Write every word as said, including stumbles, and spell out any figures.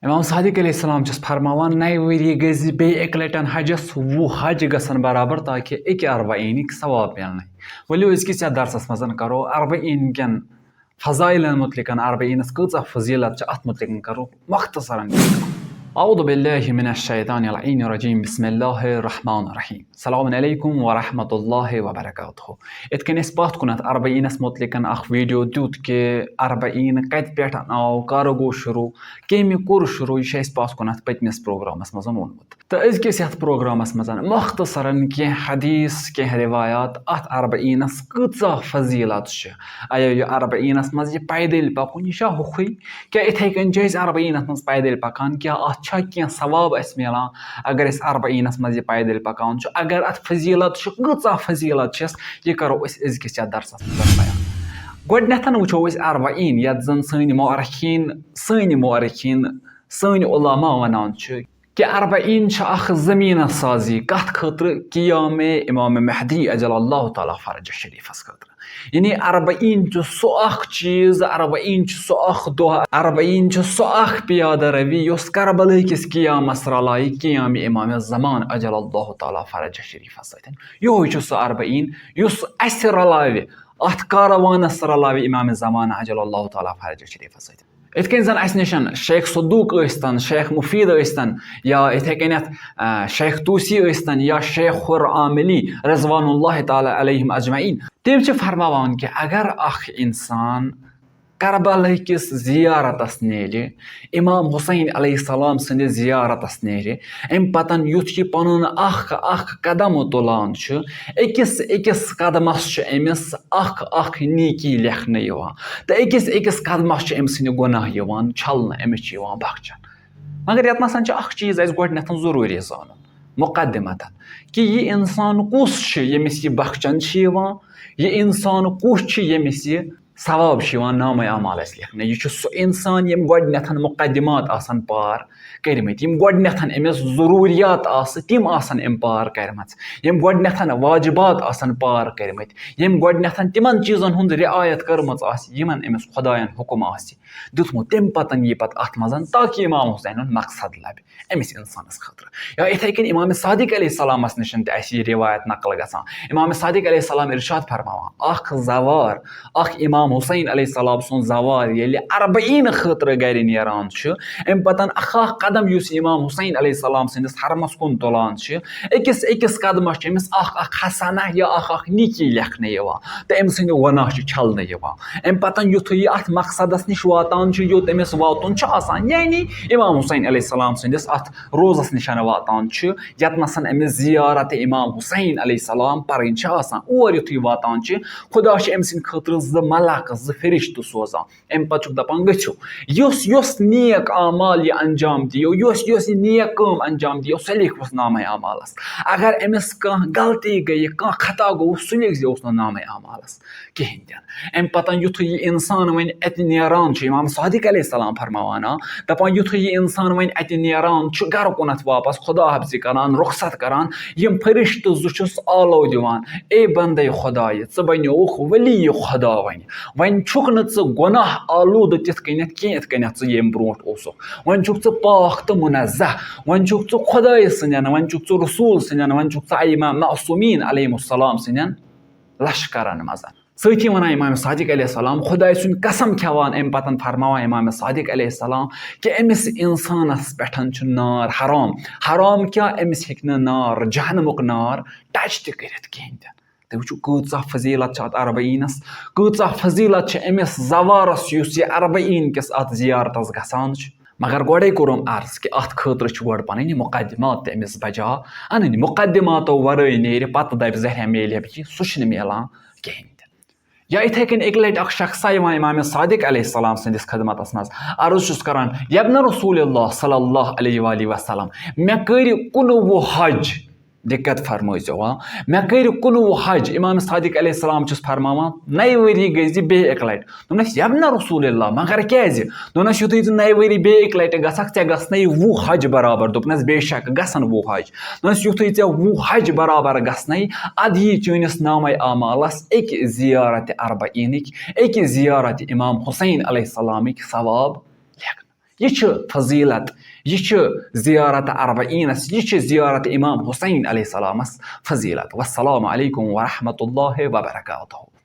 امام صادق علیہ السلام چھُس فرماوان، نَیہِ ؤری گٔژھۍ زِ بیٚیہِ اَکہِ لَٹٮ۪ن حجس وُہ حج گژھن برابر، تاکہِ اَکہِ اربعیٖنٕکۍ ثواب مِلنٕے۔ ؤلِو، أزکِس یَتھ درسس منٛز کرو اربعیٖن کٮ۪ن فضائلن متعلقن، اربعیٖنس کۭژاہ فضیلت چھِ، اتھ متعلقن کرو مختصرن۔ اعوذ باللہ من الشیطان اللعین الرجیم، بسم اللہ الرحمن الرحیم، السلام علیکم ورحمۃ اللہ وبرکاتہ۔ یِتھ کٔنۍ اَسہِ پتھ کُنتھ اربعیٖنس متعلقن اکھ ویڈیو دیُت کہِ اربعیٖن کتہِ پٮ۪ٹھ آو، کر گوٚو شروع، کٔمۍ کوٚر شروع، یہِ چھُ اَسہِ پتھ کُنتھ پٔتمِس پروگرامس منٛز ووٚنمُت۔ تہٕ أزکِس یَتھ پروگرامَس منٛز مختصراً کینٛہہ حدیث، کینٛہہ رِوایات، اَتھ اربعیٖنَس کۭژاہ فضیلت چھِ۔ آیا یہِ اربعیٖنَس منٛز یہِ پیدٔلۍ پَکُن، یہِ چھا ہُکھُے؟ کیٛاہ یِتھَے کٔنۍ چھِ أسۍ اربعیٖنَس منٛز پیدٔلۍ پَکان؟ کیٛاہ اَتھ چھا کینٛہہ ثواب اَسہِ مِلان، اگر أسۍ اربعیٖنَس منٛز یہِ پیدٔلۍ پَکان چھُ؟ اگر اَتھ فضیلت چھِ، کۭژاہ فضیلت چھَس، یہِ کَرو أسۍ أزکِس یَتھ درسَس منٛز بیان۔ گۄڈٕنٮ۪تھ وٕچھو أسۍ اربعیٖن، یَتھ زَن سٲنۍ مورخیٖن، سٲنۍ مورخیٖن، سٲنۍ علماء وَنان چھِ، کہ اربعین چھِ اکھ ضمینہ سازی کتھ خٲطرٕ؟ قیام امام مہدی عجل اللہ تعالیٰ فرجہ شریفس خٲطرٕ۔ یعنی اربعین چھُ سُہ اکھ چیٖز، اربعین چھُ سُہ اکھ دۄہ، اربعین چھُ سُہ اکھ پیادٕ روی یُس کربلہٕ کِس قیامس رلایہِ قیام امام زمان عجل اللہ تعالیٰ فرجہ شریفس سۭتۍ۔ یِہوٚے چھُ سُہ اربعین یُس اسہِ رلاوِ، اتھ کاروانس رلاوِ امام زمان عجل اللہ تعالیٰ فرجہ شریفس سۭتۍ۔ یِتھ کٔنۍ زن اسہِ نِش شیخ صدوق ٲسۍتن، شیخ مفید ٲسۍتن، یا یِتھے کٔنٮ۪تھ، آ، شیخ طوسی ٲسۍتن، یا شیخ العاملی رضوان اللہ تعالیٰ علیہم اجمعین، تِم چھِ فرماوان کہِ اگر اکھ انسان کربلہ کِس زیارتس نیرِ، امام حسین علیہ السلام سٕنٛدِس زیارتس نیرِ، امہِ پتن یُتھ یہِ پنُن اکھ اکھ قدم تُلان چھُ، أکِس أکِس قدمس چھُ أمِس اکھ اکھ نیکی لیکھنہٕ یِوان۔ تہٕ أکِس أکِس قدمس چھِ أمۍ سٕنٛدِ گۄناہ یِوان چھلنہٕ، أمِس چھِ یِوان بخشن۔ مگر یتھ نسن چھِ اکھ چیٖز اسہِ گۄڈٕنٮ۪تھ ضروٗری زانُن، مقدمتن، کہِ یہِ انسان کُس چھُ ییٚمِس یہِ بخشن چھِ یِوان، یہِ انسان کُس چھُ ییٚمِس یہِ ثواب چھُ یِوان نامہ اعمال اسہِ لیکھنہٕ۔ یہِ چھُ سُہ انسان ییٚمۍ گۄڈٕنٮ۪تھ مقدمات آسن پار کٔرمٕتۍ، یِم گۄڈٕنٮ۪تھ أمِس ضروٗریات آسہٕ، تِم آسن أمۍ پار کٔرمٕژ، یِم گۄڈٕنٮ۪تھ واجبات آسن پار کٔرمٕتۍ، یِم گۄڈٕنٮ۪تھ تِمن چیٖزن ہُنٛد رعایت کٔرمٕژ آسہِ، یِمن أمِس خۄداین حُکم آسہِ دیُتمُت، تَمہِ پتن یی پتہٕ اتھ منٛز، تاکہِ امام حسینُن مقصد لبہِ أمِس انسانس خٲطرٕ۔ یا یِتھے کٔنۍ امام صادق علیہ السلامس نِش تہِ اسہِ یہِ روایت نقل گژھان، امام صادق علیہ السلام ارشاد فرماوان، اکھ زوار، اکھ امام حسین علیہ السلام سُنٛد زوار ییٚلہِ اربعین خٲطرٕ گرِ نیران چھُ، امہِ پتن اکھ اکھ قدم یُس امام حسین علیہ السلام سٕنٛدِس حرمس کُن تُلان چھِ، أکِس أکِس قدمس چھُ أمِس اکھ اکھ حسنہ یا اکھ اکھ نیکی لیکھنہٕ یِوان تہٕ أمۍ سٕنٛدِ گۄناہ چھِ چھلنہٕ یِوان۔ امہِ پتن یُتھُے یہِ اتھ مقصدس نِش واتان چھُ، یوٚت أمِس واتُن چھُ آسان، یعنی امام حسین علیہ السلام سٕنٛدِس اتھ روزس نِش واتان چھُ، یتنس أمِس زیارت امام حسین علیہ السلام پرٕنۍ چھِ آسان۔ اور یُتھُے واتان چھِ، خدا چھِ أمۍ سٕنٛدِ خٲطرٕ زٕ ملک، زٕ فرشتہٕ سوزان۔ امہِ پتہٕ چھُکھ دپان، گٔژھِو، یُس یُس نیک اعمال یہِ انجام دِیو، یُس یُس یہِ نیک کٲم انجام دِیو، سُہ لیکھوس نامہ اعمالس۔ اگر أمِس کانٛہہ غلطی گٔیہِ، کانٛہہ خطا گوٚو، سُہ لیکھزیوس نہٕ نامہ اعمالس کِہیٖنۍ تہِ نہٕ۔ امہِ پتہٕ یُتھُے یہِ انسان وۄنۍ اتہِ نیران چھُ، امام صادق علیہ السلام فرماوان آو، دپان، یُتھُے یہِ انسان وۄنۍ اتہِ نیران چھُ گرٕ کُنتھ واپس، خدا حافظی کران، رخصت کران، یِم فرشتہٕ زٕ چھُس آلو دِوان، اے بندے خدایہِ، ژٕ بنیووُکھ ولی خدا وۄنۍ۔ وۄنۍ چھُکھ نہٕ ژٕ گۄناہ آلوٗدٕ تِتھ کٔنٮ۪تھ کینٛہہ، یِتھ کٔنٮ۪تھ ژٕ ییٚمہِ برونٛٹھ اوسُکھ۔ وۄنۍ چھُکھ ژٕ پاک تہٕ منزہ۔ وۄنۍ چھُکھ ژٕ خۄدایہِ سٕنٛدٮ۪ن، وۄنۍ چھُکھ ژٕ رسول سٕنٛدٮ۪ن، وۄنۍ چھُکھ ژٕ ائمہ معصومین علیہم السلام سٕنٛدٮ۪ن لشکرن منٛز۔ سۭتی وَنان امام صادق علیہ السلام، خۄداے سُنٛد قسم کھٮ۪وان، امہِ پتن فرماوان امام صادق علیہ السلام کہِ أمِس انسانس پٮ۪ٹھ چھُ نار حرام۔ حرام کیٛاہ؟ أمِس ہیٚکہِ نہٕ نار، جہنمُک نار ٹچ تہِ کٔرِتھ کِہیٖنۍ تہِ۔ تُہۍ وٕچھِو، کۭژاہ فضیلت چھِ اتھ اربعینس، کۭژاہ فضیلت چھِ أمِس زوارس، یُس یہِ اربعین کِس اتھ زیارتس گژھان چھُ۔ مگر گۄڈے کوٚرُم عرض کہِ اتھ خٲطرٕ چھُ گۄڈٕ پنٕنۍ مقدمات تہِ أمِس بجا انٕنۍ۔ مقدماتو ورٲے نیرِ پتہٕ دپہِ زہریا میلہِ ہا مےٚ کینٛہہ، سُہ چھُنہٕ میلان کِہیٖنۍ تہِ۔ یا یِتھے کٔنۍ اکہِ لٹہِ اکھ شخصا یِوان امام صادق علیہ السلام سٕنٛدِس خدمتس منٛز، عرض چھُس کران، یبن رسول اللہ صلی اللہ علیہ وآلہ وسلم، مےٚ کٔرۍ کُنوُہ حج۔ دقت فرمٲیزیو، ہاں، مےٚ کٔرۍ کُنوُہ حج۔ امام صادق علیہ السلام چھُس فرماوان، نَیہِ ؤری گٔژھۍ زِ بیٚیہِ اکہِ لٹہِ۔ دوٚپنس، یبن رسول اللہ، مگر کیازِ؟ دوٚپنس، یُتھُے ژٕ نَیہِ ؤری بیٚیہِ اکہِ لٹہِ گژھکھ، ژےٚ گژھنَے وُہ حج برابر۔ دوٚپنس، بے شک گژھن وُہ حج۔ دوٚپنس، یُتھُے ژےٚ وُہ حج برابر گژھنَے، ادٕ یی چٲنِس نامہ اعمالس أکہِ زیارت اربعینٕکۍ، أکہِ زیارت امام حسین علیہ السلامٕکۍ ثواب لیکھنہٕ۔ یہِ چھِ فضیلت، یہِ چھِ زیارت اربعینس، یہِ چھِ زیارت امام حسین علیہ السلامس فضیلت۔ والسلام علیکم ورحمۃ اللہ وبرکاتہ۔